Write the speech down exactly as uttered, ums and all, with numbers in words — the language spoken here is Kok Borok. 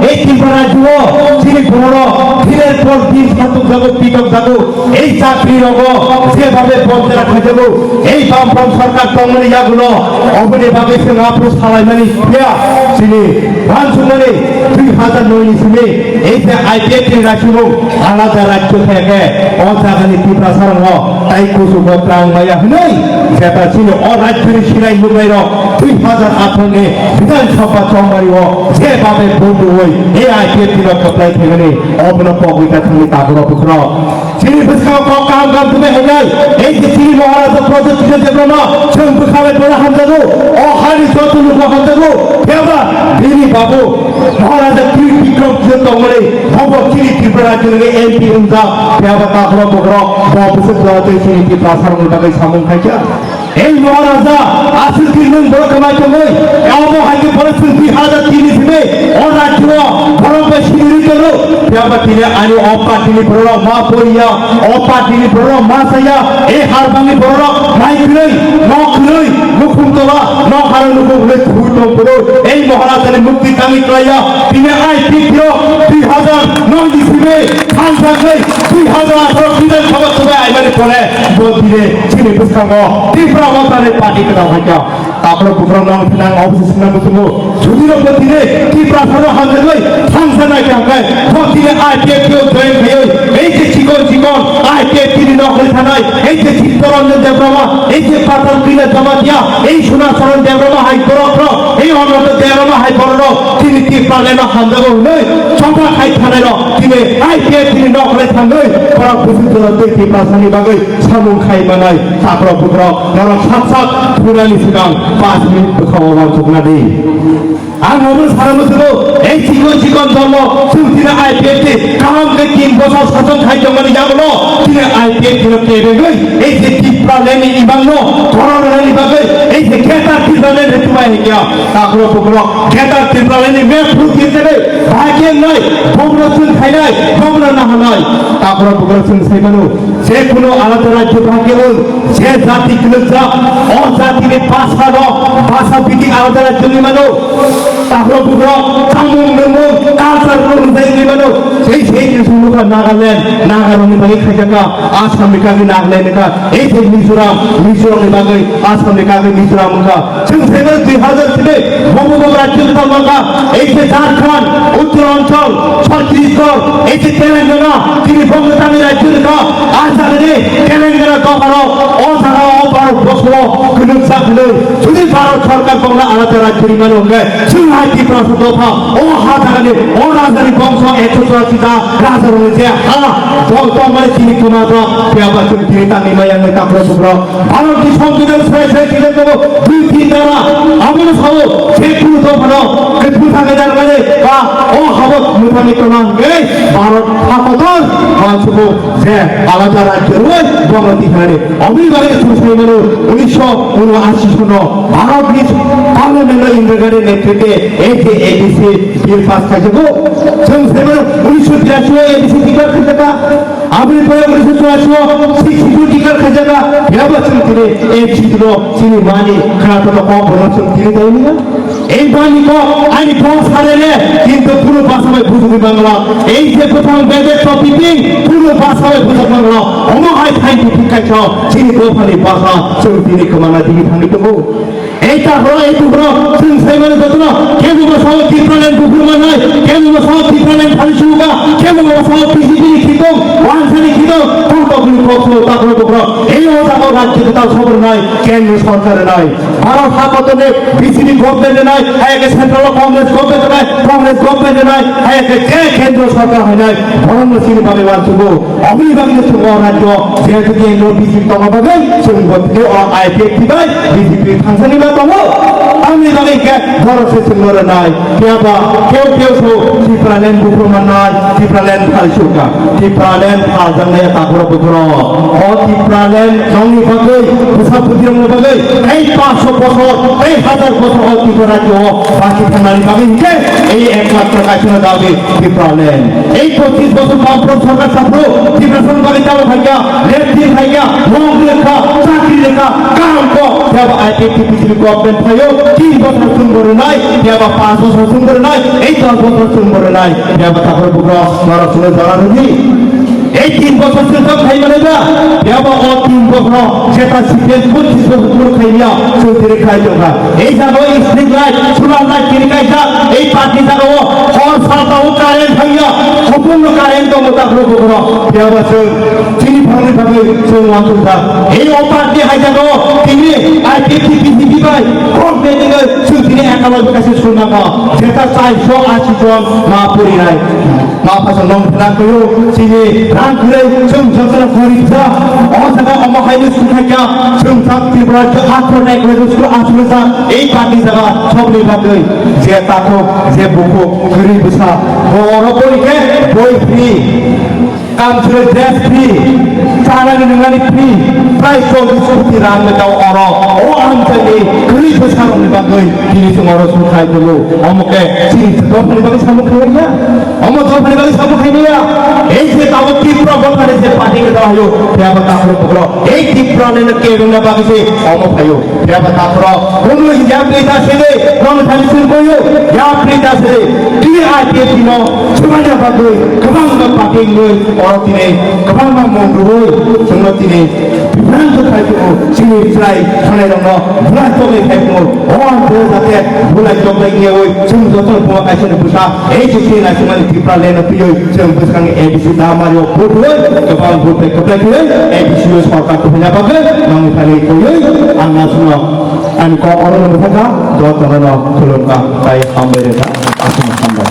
Ei Tripura rajyo chini borok diner por din satuk jago, pitok jago. Ei chakri rogo jebabe bondera khajago. Ei Bamfront sarkar tongmani yagulo oboni bagwi se ngapro salaimani phiya chini wansukmani dui hazar noi ni simi ei je I P F ni rajyo alada rajyo theke o jagani Tiprasa rokno tai kuchugo twrang maya hwnwi jeta chini o rajyoni sinai nuknairok dui hazar atharo ni Bidhan Sabha chongmario je babe bunduwi ei I P F ni rok kwplai khaimani obono pogwi ta thangwi taboro bukhro. Chini bwskango kok kaham kaham tubui hainai, ei je chini Maharaja Pradyot Kishore Debbarma, chwng bwkha bai bono hamjago, o hani joto luku hamjago, phiyaba bini babu Maharaja Kir Bikram Kishore tongmani, bobo chini Tripura rajyoni M P wngjak, phiyaba takhoro bukhro, bo bwswk jora tei chini Tiprasa rokni bagwi samung khaikha. Ei Maharaja, aswk din nwng borok kwmai tongwi, omo hai khe borok chwng dui hazar tin ni simi o rajyo o borok bai sini rwi tongo. Phiyaba tini ani o party ni borok ma poriya, o party ni borok ma saya, ei harbang ni borok mai kwrwi, nok kwrwi, nukhung tola, nok haro nukhung hwnwi thwi tong phuru. Ei Maharaja ni mukti tangwi klaiya, tini I P F o dui hazar noi ni simi thangjagwi dui hazar atharo Bidhan Sabha chubai aimani pore bo tini chini bwskango Tipra Motha ni party kwtal hai kha. Takhoro bukhro nang thinang office swnam buchungo. Jodi rok bo tini Tipra saro hamjagwi thangsa nai kha hwnkhe bo tini I P F o join khaiwi ei je chikon chikon I P F ni nok ri thanai, ei je Chittaranjan Debbarma, ei je Patal Kila Jamatia, ei Suna Charan Debbarma hai borok rok, ei Ananta Debbarma hai borok rok tini Tipraland no hamjago hwnwi chongma khai thanai rok tini I P F ni nok ri thangwi borok buchung jora tei Tiprasa ni bagwi samung khai manai takhoro bukhro norok sak sak thunani swkang panch minute bwkha o uansukna di. Ang obo sana musugo, ei chikon chikon dolo chwng tini I P F ni kaham khe tin bochor sason khai tongmani yagulo tini I P F ni no kebegwi ei je Tipraland ni imang no koron rwnani bagwi ei je Greater Tipraland ni tumai hingya takhoro bukhro Greater Tipraland ni map phuru tirjagwi bahai khe nai bobro chwng khainai bobro nahanai takhoro bukhro chwng sai mano. Je kuno alada rajyo thangkhe wng, je jati kwlwkjak, o jatini bhasha no, bhasha bidi alada rajyoni mano. Takhro bukhro, chamung nwngmung, culture no rwjai wngwi mano. Sei sei ni sumukha Nagaland, Nagarokni bagwi khaijakha, Assam ni kagwi Nagaland wngkha. Ei sei Mizoram, Mizoram ni bagwi Assam ni kagwi Mizoram wngkha. Chwng saimanw dui hazar sini bobo bobo rajyo kwtal mankha, ei se Jharkhand, Uttaranchal, Chhattisgarh, ei se Telangana, chini Bongotangni rajyo rwkha, a jagani Telangana dophano, o jaga o Bharat borsho o kwnwkjak hwnwi, jodi Bharat sorkar bongno alada rajyo rimano hwnkhe, chwng hai Tiprasa dopha, o ha jagani, o rajani bongso ekso churasi ta rajarokni je ha, bong tongmani chini kwmajak, phiya ba chwng tini tangwi maya wngwi takhro bukhro. Bharotni Songbidan srai srai twijak tongo, dui tin dara. Abono sao, je kunu dophano kwthwng thangwi narwknani ba o habo mwthangwi tongna hwnkhe Bharot hakotor uansukgo je alada rajyo rwui bono tihnani. Oboni bagwi chwng sai mano, unisho unashi sono Bharotni Parliament-o Indira Gandhi netrite A D C bill pass khaijago. Chwng sai mano, unisho birashi o A D C declare khaijakha. Aboni pore unisho churashi o Sixth Schedule declare khaijakha, phiya bo chwng tini Eighth Schedule o chini mani khwnathoma kok bono chwng tini tongmani. Ei mani kok ani kok sarere, kintu kunu basa bai bujugwi mangla. Ei je bwthang bebek topiping, kunu basa bai bujak mangla. Omo hai scientific kaisa chini dophani basa chwng tini kwmana digwi thangwi tongo. Ei takhro, ei tukhro, chwng sai mano jotono, kebo ba sao Tipraland buphuru mannai, kebo ba sao Tipraland thani suka, kebo ba sao B J P ni khitong, wansani khitong, tong tokni kok sao takhro tukhro. Ei o jaga rajyo kwtal sobo rwnai, kendro sorkar rwnai. Bharot hakotorni B J P government rwnai, hai khe central o Congress government rwnai, Congress government rwnai, hai khe je kendro sorkar rwnai, borokno chini bagwi uansukgo. Oboni bagwino chwng o rajyo jehetu ke no B J P tongma bagwi chwng bo tei o I P F T bai B J P thangsani ma tongo. Tamni bagwi khe borok se chwngno rwnai. Phiya ba keu keu so Tipraland buphuru mannai, Tipraland phal suka. Tipraland phaljaknai takhro bukhro. O Tipraland nongni bagwi, bwsa bwdirokni bagwi tei paanch sho bosor, tei hazar bosor o Tripura rajyo o basi thangnani bagwi hinkhe ei ekmatro kaisa dabi Tipraland. Ei pochis bosor Bamfront sorkar saphuru Tiprasani bagwi tamo phaikha, left din phaikha, nok rwkha, chakri rwkha, kaham kok, phiya ba I P F T P T P government phaio, tin bosor chwngbo rwnai, phiya ba paanch bosor chwngbo rwnai, ei dos bosor chwngbo Phiya ba takhro bukhro norok chwngno jora rwdi. Ei tin bochor chwng kok khai manai ba, phiya ba o tin bochor jeta C P M pocchish bochor chwng khai ya, chwng tini khai tongkha. Ei jaga o street light, solar light tini kaijak, ei party jaga o hor salta o current thangya, hopung no current tongo takhro bukhro, phiya ba chwng chini phangni bagwi chwng uansukha. Ei o party hai jaga o tini I P F T B J P bai kok meeting o chwng tini ekalai bo kaisa swnamkha, jeta charsho ashi jon ma porinai. Ma phasa nong phina kuyu, chini rang kwrwi, chwng jotono gorib sa. O jaga omo haino sukhaikha, chwng sak Tripura je athro nai kwrwi school aswk sa, ei party jaga sobni bagwi, je takhuk, je bukhuk, kwrwi bwsa, bo oro boni khe boi free, kam chwrwi dress free, chanani nwngnani free, prai cholish koti rang bai tao oro, o amchaini kwrwi bwsa rokni bagwi tini chwng oro sukhai tongo, omo khe chini dophani bagwi samung khlaiya. Omo dophani bagwi samung khainaiya. Ei je tabuk Tripura dophani je party khe daw hayo, phiya ba takhro bukhro. Ei Tripura nino kebengna bagwi se omo phaio. Phiya ba takhro, omo yapri ta sele, nong thani sin koyo, yapri ta sele. Tini I P F T no, chumanya bagwi, kwbangma party nwi, oro tini, kwbangma mung rwui, chwngno tini, Biphang khe khai tongo, chini chwrai thanairokno bulai toknai khai tongo. O ang bo jate bulai toknai wngyaui chwng jotono buma kaisa ni bwsa A D C ni naisingmani Tripura land no twiwi chwng bwskangni A D C da mario vote rwui kwbang vote bai kwplai khaiwi A D C o sorkar tubuina bagwi nangni thani koiwi ang naisingno ani kok orono mwthakha, jotono khulumkha tei hambai rwkha, aswkno hambai.